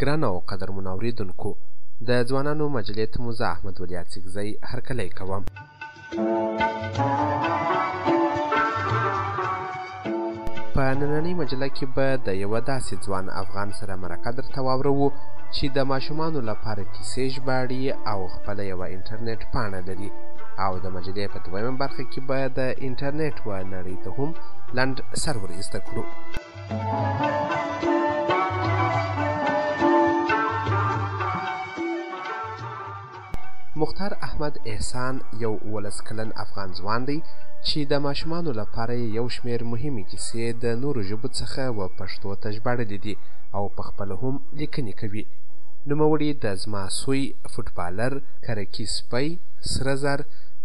ګرانو او قدرمنو اورېدونکو، د ځوانانو مجلې ته مو زه احمد ولي اڅکزی هرکلی کوم. په نننۍ مجله کې به د یوه داسې ځوان افغان سره مرکه درته واوروو چې د ماشومانو لپاره کیسې ژباړي او خپله یوه انټرنیټ پاڼه لري، او د مجلې په دویمه برخه کې به د انټرنیټ و نړۍ ته هم لنډ سر ور ایسته کړو. مختار احمد احسان یو 17 کلن افغان ځوان دی چې د ماشومانو لپاره یې یو شمېر مهمې کیسې د نورو ژبو څخه و پښتو ته ژباړلې دي او په خپله هم لیکنې کوي. نوموړي د زما سوی، فوټبالر، کرکي سپی، سره زر،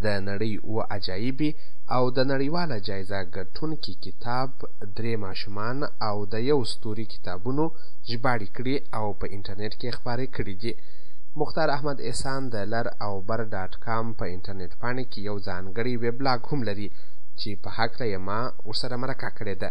د نړۍ اوه عجایبې او د نړیواله جایزه ګټونکي کتاب درې ماشومان او د یو ستوري کتابونو ژباړې کړي او په انټرنیټ کې خپاره کړي دي. مختار احمد احسان د لر او بر ډاټ کام په انټرنیټ پاڼې کې یو ځانګړی ویبلاګ هم لري چې په هکله یې ما ورسره مرکه کړې ده.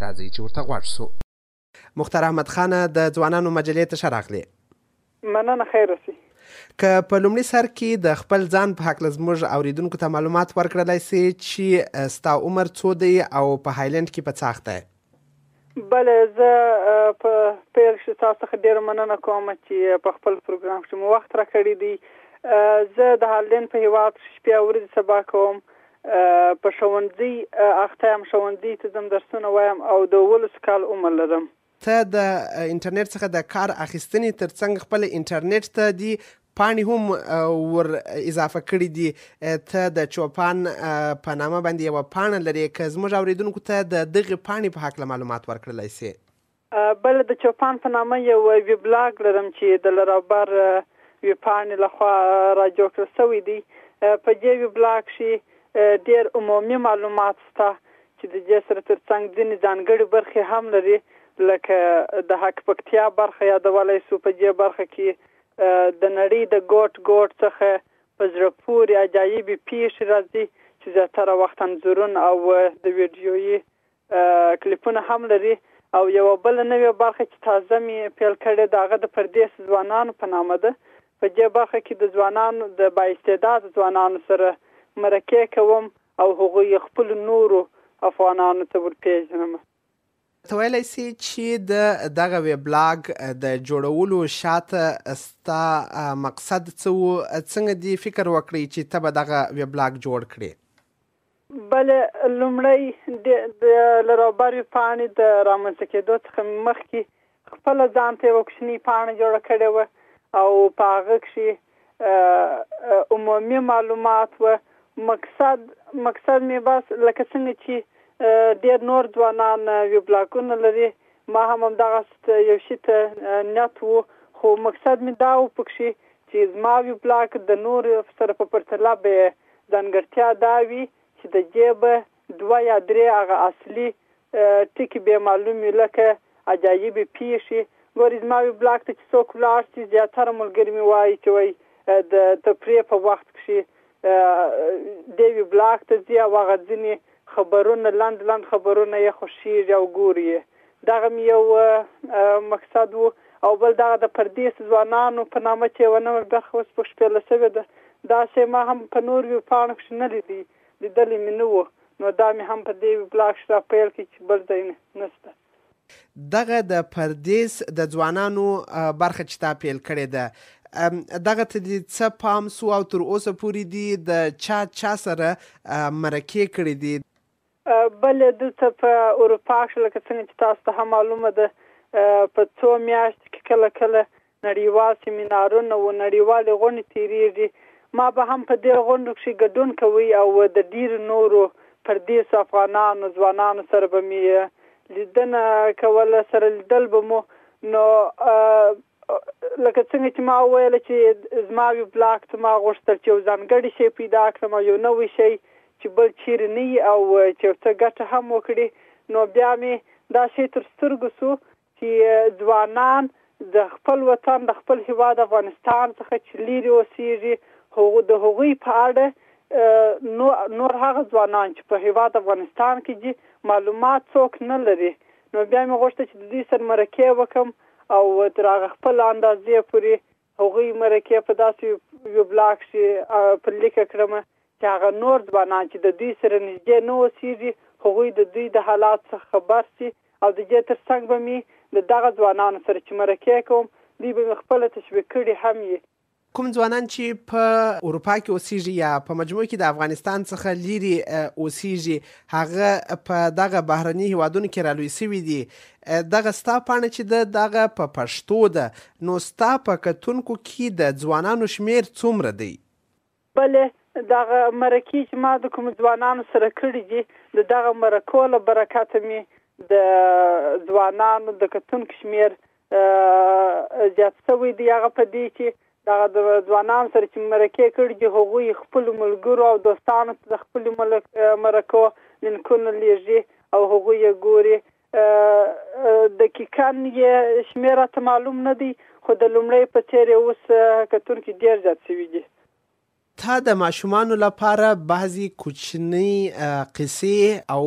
راځئ چې ورته غوږ شو. مختار احمد خانه، د ځوانانو مجلې ته ښه راغلې. مننه، خیر اوسئ. که په لومړي سر کې د خپل ځان په هکله زموږ اوریدونکو ته معلومات ورکړلای سي چې ستا عمر څو دی او په هایلنډ کې په څه اخته یې؟ بله، زه په پیل کښې تاسو څخه ډېره مننه کوم چې په خپل پروګرام کښې مو وخت راکړی دی. زه د هالنډ په هیواد کښې شپې او ورځې سبا کوم، په ښوونځي اخته یم، ښوونځي ته ځم، درسونه وایم او د 17 کال عمر لرم. ته د انټرنیټ څخه د کار اخیستنې ترڅنګ خپل انټرنیټ ته دي پاڼې هم ور اضافه کړې دي. ته د چوپان په نامه باندې یوه پاڼه لرې، که زموږ اورېدونکو ته د دغې پاڼې په هکله معلومات ورکړلای سي؟ بله، د چوپان په نامه یو ویبلاګ لرم چې د لراوبر ویبپاڼې لخوا را جوړ کړل شوی دی. په دې ویبلاګ کښې ډېر عمومي معلومات شته چې د دې سره ترڅنګ ځینې ځانګړې برخې هم لري، لکه د حق پکتیا برخه یادولی شو. په دې برخه کې د نړۍ د ګوټ ګوټ څخه په زړه پورې عجایبې پیښې راځي چې زیاتره وخت انځورونه او د ویډیويي کلیپونه هم لري. او یوه بله نوې برخه چې تازه مې پیل کړې ده، هغه د پردېس ځوانانو په نامه ده. په دې برخه کې د ځوانانو، د با استعداده ځوانانو سره مرکې کوم او هغوی خپلو نورو افغانانو ته ورپېژنم. ته ویلی سې چې د دغه ویبلاګ د جوړولو شاته ستا مقصد څه و؟ څنګه دې فکر وکړی چې ته به دغه ویبلاګ جوړ کړې؟ بله، لومړی د لراوبر پاڼې د رامنځته کېدو څخه مخکې خپله ځان ته یوه کوچنۍ پاڼه جوړه کړې وه او په هغه کښې عمومي معلومات وه. مقصد مې بس لکه څنګه چې ډېر نور ځوانان ویبلاګونه لري، ما هم همدغه یو شي ته نیت و، خو مقصد مې دا و پکښې چې زما ویبلاګ د نورو سره په پرتله به یې ځانګړتیا دا وي چې د دې به دوه یا درې هغه اصلي ټکي به معلوم وي، لکه عجایبې پیښې. ګورئ، زما ویبلاګ ته چې څوک ولاړ شي، زیاتره ملګري مې وایي چې وایي د تفریح په وخت کښې دې ویبلاګ ته ځي او هغه ځینې خبرونه، لنډ لنډ خبرونه یې خوښېږي او ګوري یې. دغه مې یو مقصد و. او بل دغه د پردېس ځوانانو په نامه چې یوه نوې برخه اوس پکښې پیله شوې ده، داسې ما هم په نورو ویبپاڼو کښې نه لیدلی مې نه و، نو دا مې هم په دې ویبلاګ کښې را پیل کړي چې بل ځای نشته. دغه د پردېس د ځوانانو برخه چې تا پیل کړې ده، دغه ته دې څه پام سو او تر اوسه پورې دې د چا چا سره مرکې کړې دي؟ بله، دلته په اروپا کښې لکه څنګه چې تاسو ته هم معلومه ده، په څو میاشتو کې کله کله نړیوال سیمینارونه و نړیوالې غونډې تېرېږي. ما به هم په دې غونډو کښې ګډون کوي او د ډېرو نورو پردېسو افغانانو ځوانانو سره به مې لیدنه کوله، سره لیدل به مو. نو لکه څنګه چې ما وویل چې زما ویبلاګ ته ما غوښتل چې یو ځانګړی شی پیدا کړم او یو نوی شی چې بل چیرې نه وي او چې یو څه ګټه هم وکړي. نو بیا مې دا شی تر سترګو شو چې ځوانان د خپل وطن، د خپل هیواد افغانستان څخه چې لیرې اوسېږي، د هغوی په اړه نور هغه ځوانان چې په هیواد افغانستان کې دي معلومات څوک نه لري. نو بیا مې غوښته چې د دوی سره مرکې وکړم او تر هغه خپل اندازې پورې هغوی مرکې په داسې ویبلاګ کښې پر لیکه کړم چې هغه نور ځوانان چې د دوی سره نږدې نه اوسیږي هغوی د دوی د حالاتو څخه خبر شي او د دې تر څنګ به مې د دغه ځوانانو سره چې مرکې کوم دوی به مې خپله تشویق کړي هم وي. کوم ځوانان چې په اروپا کې اوسیږي یا په مجموع کې د افغانستان څخه لیرې اوسیږي هغه په دغه بهرني هیوادونو کې رالوی شوي دي، دغه ستا پاڼه چې ده دغه په پښتو ده نو ستا په کتونکو کې د ځوانانو شمیر څومره دی؟ بله دغه مرکې چې ما د کومو ځوانانو سره کړي دي د دغه مرکو له برکته مې د ځوانانو د کتونکو شمیر زیات شوی دی. هغه په دې چې دغه د ځوانانو سره چې مرکې کړي دي هغوی خپلو ملګرو او دوستانو ته د خپلو مرکو لینکونه لیږي او هغوی یې ګوري. دقیقا یې شمېر راته معلوم نه دی خو د لومړی په څېر یې اوس کتونکي ډېر زیات شوي دي. تا د ماشومانو لپاره بعضې کوچنۍ قصې او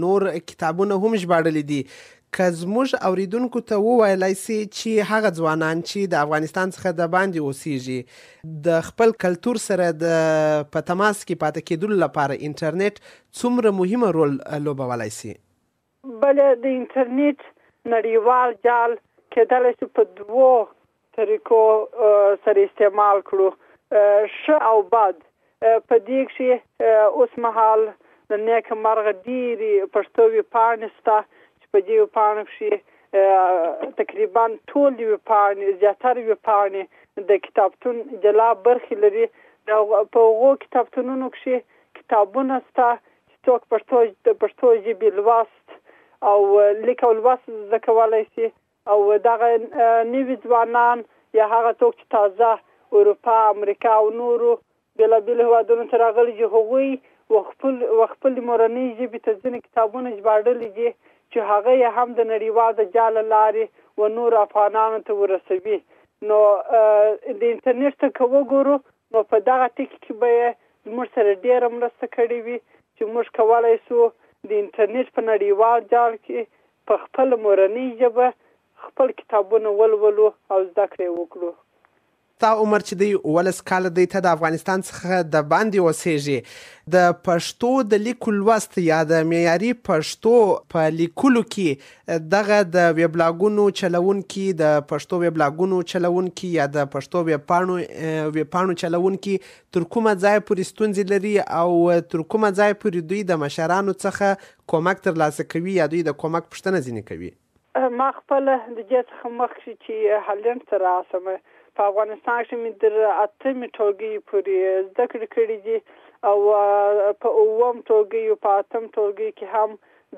نور کتابونه هم ژباړلي دي، که زموږ اورېدونکو ته وویلای سې چې هغه ځوانان چې د افغانستان څخه دباندې اوسېږي د خپل کلتور سره د په تماس کې پاتې کېدلو لپاره انټرنېټ څومره مهمه رول لوبولای سي؟ بله د انټرنیټ نړیوال جال کیدلی شو په دوو طریقو سره استعمال کړو، ښه او بد. په دې کښې اوس مهال له نیکه مرغه ډېرې پښتو ویبپاڼې شته چې په دې ویبپاڼو کښې تقریبا ټولې ویبپاڼې، زیاتره ویبپاڼې د کتابتون جلا برخې لري. په هغو کتابتونونو کښې کتابونه شته چې څوک پښتو د پښتو ژبې لوست او لیک او لوست زده کولی شي او دغه نوي ځوانان یا هغه څوک چې تازه اروپا، امریکا او نورو بېلابېلو هېوادونو ته راغلي دي هغوی و خپل و خپلې مورنۍ ژبې ته ځینې کتابونه ژباړلي دي چې هغه یې هم د نړیوال د جال له لارې و نورو افغانانو ته ورسوي. نو د انټرنیټ ته که وګورو نو په دغه ټکي کې به یې زموږ سره ډېره مرسته کړې وي چې موږ کولای شو د انټرنیټ په نړیوال جال کې په خپله مورنۍ ژبه خپل کتابونه ولولو او زده کړه یې وکړو. ستا عمر چې دی 17 کاله دی، ته د افغانستان څخه د باندې اوسېږې، د پښتو د لیک لوست یا د معیاري پښتو په لیکلو کې دغه د ویبلاګونو چلوونکي، د پښتو ویبلاګونو چلوونکي یا د پښتو ویبپاڼو ویبپاڼو چلوونکي تر کومه ځایه پورې ستونزې لري او تر کومه ځایه پورې دوی د مشرانو څخه کومک ترلاسه کوي یا دوی د کومک پوښتنه ځینې کوي؟ ما خپله د دې څخه مخکې چې هالنډ ته راشم په افغانستان کښې مې تر اتمې ټولګۍ پورې زده کړې کړې دي او په اووم ټولګۍ او په اتم ټولګۍ کې هم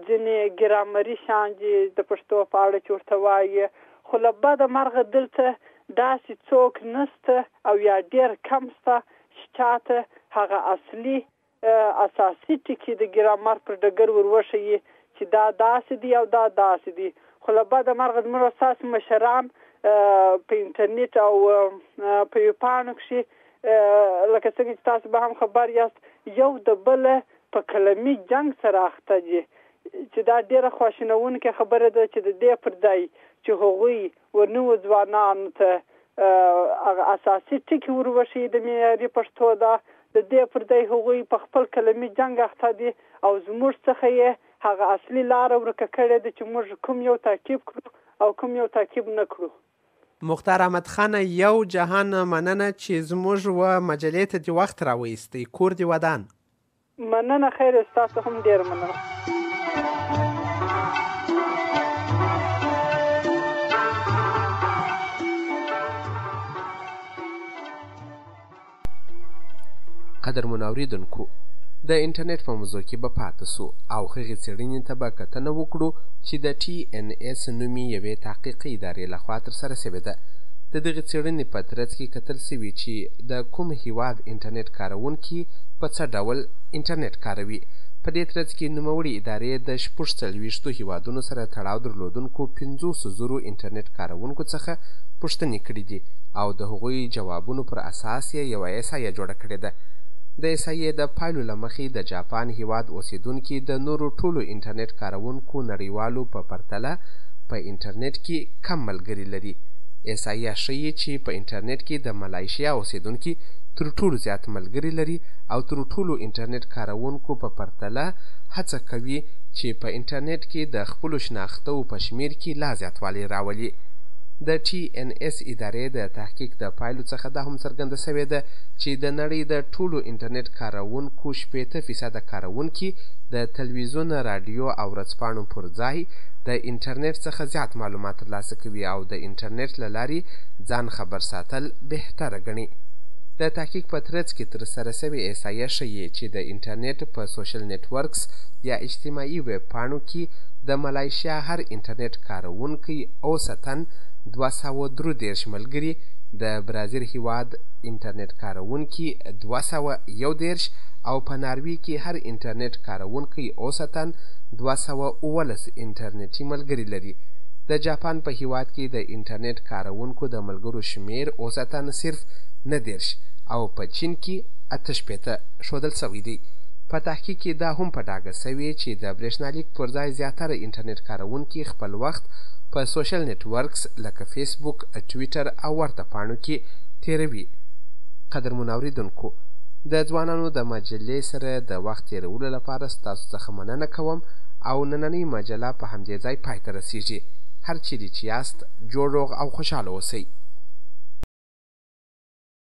ځینې ګرامري شیان دي د پښتو په اړه چې ورته وایي، خو له بده مرغه دلته داسې څوک نشته او یا ډېر کم شته چې چاته هغه اصلي اساسي ټکي د ګرامر پر ډګر ور وښيي چې دا داسې دی او دا داسې دی. خو له بده مرغه زموږ او ستاسو مشران په انټرنیټ او په ویبپاڼو کښې لکه څنګه چې تاسو به هم خبر یاست یو د بله په قلمي جنګ سره اخته دي چې دا ډېره خواشینوونکې خبره ده چې د دې پر ځای چې هغوی و نوو ځوانانو ته هغه اساسي ټکي ور وښيي د معیاري پښتو دا د دې پر ځای هغوی په خپل قلمي جنګ اخته دي او زموږ څخه یې هغه اصلي لاره ورکه کړې ده چې موږ کوم یو تعقیب کړو او کوم یو تعقیب نه کړو. مختار احمد خانه یو جهان مننه چې زموږ و مجلې ته دې وخت راوایستی. کور دې ودان. مننه خیر ستاسو هم ډیره مننه. قدرمنو اوریدونکو د انټرنیټ په موضوع کې به پاتې سو او هغې څېړنې ته به کتنه وکړو چې د ټي ان ایس نومې یوې تحقیقي ادارې لخوا ترسره شوې ده. د دغې څېړنې په ترڅ کې کتل شوي چې د کوم هیواد انټرنیټ کاروونکي په څه ډول انټرنیټ کاروي. په دې ترڅ کې نوموړې ادارې د شپږ څلوېښتو هیوادونو سره تړاو درلودونکو پنځوسو زرو انټرنیټ کاروونکو څخه پوښتنې کړې دي او د هغوی جوابونو پر اساس یې یوه احصایه جوړه کړې ده. د احصایې د پایلو له مخې د جاپان هیواد اوسیدونکي د نورو ټولو انټرنیټ کاروونکو نړیوالو په پرتله په انټرنېټ کې کم ملګري لري. احصائیه ښيي چې په انټرنېټ کې د ملایشیا اوسېدونکي تر ټولو زیات ملګري لري او تر ټولو انټرنېټ کاروونکو په پرتله هڅه کوي چې په انټرنېټ کې د خپلو شناختو په شمېر کې لا زیاتوالی راولي. د ټي ان اس ادارې د تحقیق د پایلو څخه دا هم څرګنده شوې ده چې د نړۍ د ټولو انټرنېټ کاروونکو 60 فیصده کاروونکي د تلویزیون، راډیو او ورځپاڼو پر ځای د انټرنېټ څخه زیات معلومات ترلاسه کوي او د انټرنېټ له لارې ځان خبر ساتل بهتره ګڼي. د تحقیق په ترڅ کې ترسره شوې احصائیه ښيي چې د انټرنېټ په سوشل نېټورکس یا اجتماعي ویب پاڼو کې د ملایشیا هر انټرنېټ کاروونکی اوسطاً 233 ملګري، د برازیل هیواد انټرنېټ کاروونکي 231 او په ناروې کې هر انټرنېټ کاروونکی اوسطاً 217 انټرنېټي ملګري لري. د جاپان په هیواد کې د انټرنېټ کاروونکو د ملګرو شمېر اوسطاً صرف 39 او په چین کې 68 ښودل شوی دی. په تحقیق کې دا هم په ډاګه شوې چې د برېښنالیک پر ځای زیاتره انټرنېټ کاروونکي خپل وخت په سوشل نېټورکس لکه فېسبوک، ټویټر او ورته پاڼو کې تېروي. قدرمنو اورېدونکو! د ځوانانو د مجلې سره د وخت تېرولو لپاره ستاسو څخه مننه کوم او نننۍ مجله په همدې ځای پای ته رسېږي. هر چېرې چې یاست، جوړ روغ او خوشحاله اوسئ.